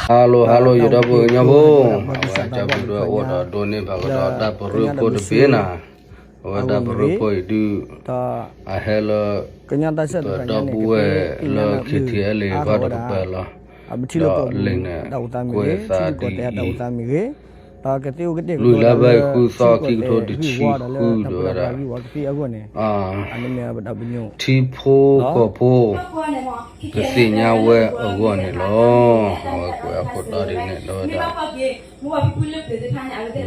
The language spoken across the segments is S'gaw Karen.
ဟါလိ ဟါလိ ယဒီပုၢ်ဝဲၢ်ကညီဖိ, အဝဲကၠီပူၤဒွဲအိၣ်ဒီးဒိးန့ၢ်ဘၣ်ကဒီးတၢ်ပရၢဖိတဘ့ၣ်နၤ, အဝဲတၢ်ပရၢဖိအံၤဒုး အဟဲလၢ ပဒီပုၢ်ဝဲၢ်လၢ KTLA ဘၣ်တကပၤလီၤ, ဒီးလံာ်န့ၣ် ကွဲးသးဒ်အံၤ, လွံၢ်လါဘၢၣ်အံၤဃုသီ ခံကထိတဆံဃု တဲဝဲဒၣ် ထံဖိကီၢ်ဖိ ကသ့ၣ်ညါဝဲအဂီၢ်န့ၣ်လီၤ. အဝဲကွဲးအခိၣ်တီဒ်န့ၣ် တဲဝဲဒၣ်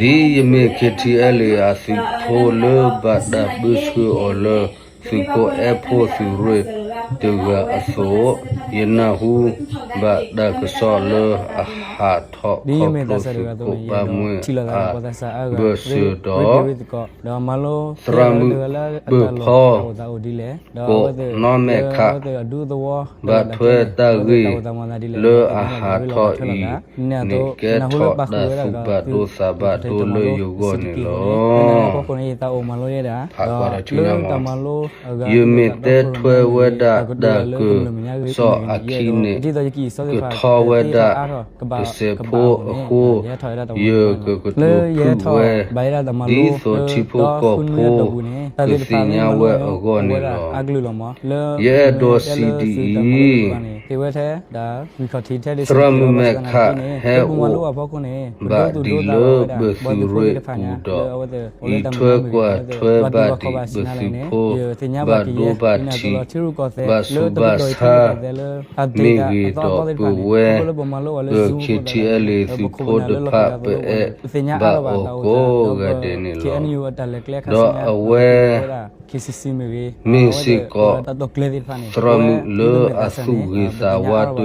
ဒ်ယမ့ၢ် KTLA အသုးဖိလၢဘၣ်တၢ်ပၢဆှၢအီၤလၢ သုးခိၣ်အဲၣ်ဖိသုးရ့ၣ်တဂၤအသိး, ယနၢ်ဟူဘၣ်တၢ်ကစီၣ်လၢအဟးထီၣ်ခီဖျိသုးခိၣ်ဘၣ်မှဲၢ်အ ဘၢၣ်စၢၤဒီး သရၣ်မုၣ်ပၢၢ်ဖီ ကိးနီၢ်မဲာ်ခး ဘၣ်ထွဲတၢ်ဂ့ၢ်လၢအဟးထီၣ်အံၤန့ၣ် ကဲထီၣ်တၢ်သူၣ်ဘၣ်ဒိသးဘၣ်ဒိလၢယဂီၢ်န့ၣ်လီၤ. ဖးကွၢ်ဒီးထံၣ်ညါမး, ယမ့ၢ်တဲထွဲဝဲဒၣ်တၢ်ကစီၣ်အခံန့ၣ် ကထီဝဲဒၣ် တစဲးဖိအဃိ ယကကတိၤဖုၣ်ဝဲ ဒ်သိးထံဖိကီၢ်ဖိ ကသ့ၣ်ညါဝဲအဂီၢ်န့ၣ်လီၤ. ယအဲၣ်ဒိးစံးဒ်အံၤ, သရၣ်မုၣ်မဲာ်ခး ဟဲအိၣ်ဘၣ်ဒံးလၢပသုးရ့ၣ်ပူၤဒီး လံာ်ထွဲကွၢ်ထွဲဘၣ်ဒံးပသုးဖိ ဘၣ်ဒိဘၣ်ထံး ဘၣ်ဆူးဘၣ်ဆါ မ့ၢ်ဂ့ၤဒီးပဝဲ ပ KTLA သုးဖိတဖၣ် ပအဲၣ်ဘၣ်အီၤကိးဂၤဒဲးန့ၣ်လီၤ. ဒီးအဝဲ မ့ၢ်စ့ၢ်ကီး သရၣ်မုၣ်လၢအသူၣ်ဂ့ၤသးဝါတဂၤ,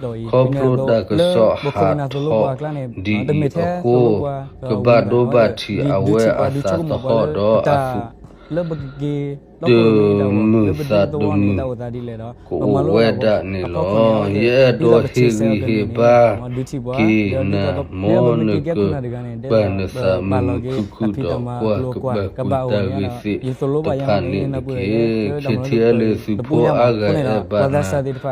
ခီဖျိတၢ်ကစီၣ်ဟးထီၣ်ဒ်အံၤအဃိ, ကဘၣ်ဒိဘၣ်ထံးအဝဲအသးသဟီၣ်ဒီးအသူၣ် တမုာ်သးတမုာ် ကအိၣ်ဝဲဒၣ်န့ၣ်လီၤ. ယအဲၣ်ဒိးဟ့ၣ်ဂံၢ်ဟ့ၣ်ဘါက့ၤနၤ မ်နကပာ်နသးမုာ်ခုၣ်ခုၣ်ဒီးကွၢ်ကဘၣ်ကွံာ်တၢ်ဂ့ၢ်သ့ၣ်တဖၣ်န့ၣ်တက့ၢ်. KTLA သုးဖိအါဂၤအဲၣ်ဘၣ်နၤ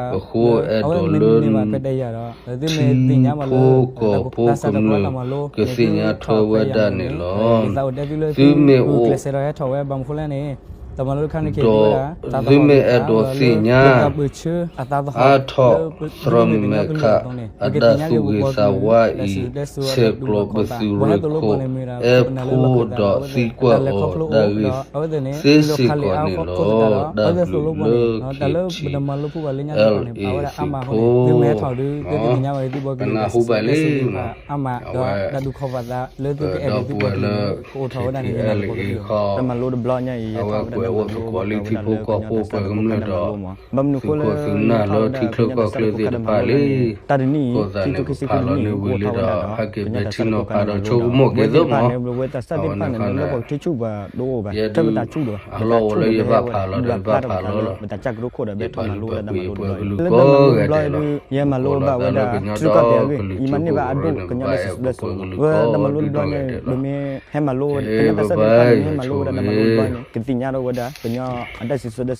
အဃိ အဲၣ်ဒိးလၢ ထံဖိကီၢ်ဖိကမျၢၢ် ကသ့ၣ်ညါထွဲဝဲဒၣ်န့ၣ်လီၤ. သုမ့ၢ်အိၣ် ဒီး သုမ့ၢ်အဲၣ်ဒိးသ့ၣ်ညါ အါထီၣ်သရၣ်မုၣ်မဲာ်ခး အတၢ်သူၣ်ဂ့ၤသးဝါအံၤ ဆဲးကျိးပသုးရ့ၣ်ခိၣ် အဲၣ်ဖိဒီးသံကွၢ်အီၤတၢ်ဂ့ၢ်သ့စ့ၢ်ကီးန့ၣ်လီၤ. တၢ်ဘျုးလၢ KTLA သုးဖိ ကနၢ်ဟူဘၣ်လံမး, အဝဲ ဒီပုၢ်ဝဲၢ်လၢ KTLA ဃီ အဝဲကွဲးအိၣ်သကိးလံ ထံဖိကီၢ်ဖိပှၤကမျၢၢ်ဒီး သုးခိၣ်သုးနၢ်လၢထံချၢကီၢ်ချၢသ့ၣ်တဖၣ်လံ. အဃိသတးန့ၣ် ပဖးလီၤန့ၢ်ဝံၤလံဒီး ဟဲက့ၤပဲာ်ထံနီၤဖးဒီးဆိကမိၣ်က့ၤသ့မး, အဝဲန့ၣ်ခီန့ၣ် ယဲဒုး အလီၢ်အိၣ်လၢယဘၣ်ဖးလီၤဒီးယဘၣ်ဖးလီၤလီၤ. ယဘၣ်လူၤဘၣ်ပှ့ၤပှၤကလုာ်ကိးဂၤဒဲးလီၤ. အိၣ်ဒီးလၢကညီဒီကလုာ်ထံဖိကီၢ်ဖိန့ၣ် ဘၣ်အဲၣ်ပှၤကလုာ်ကိးဂၤဒဲးလီၤ. ယဘၣ်ဘၣ်ဆိၣ်ဂ့ၤ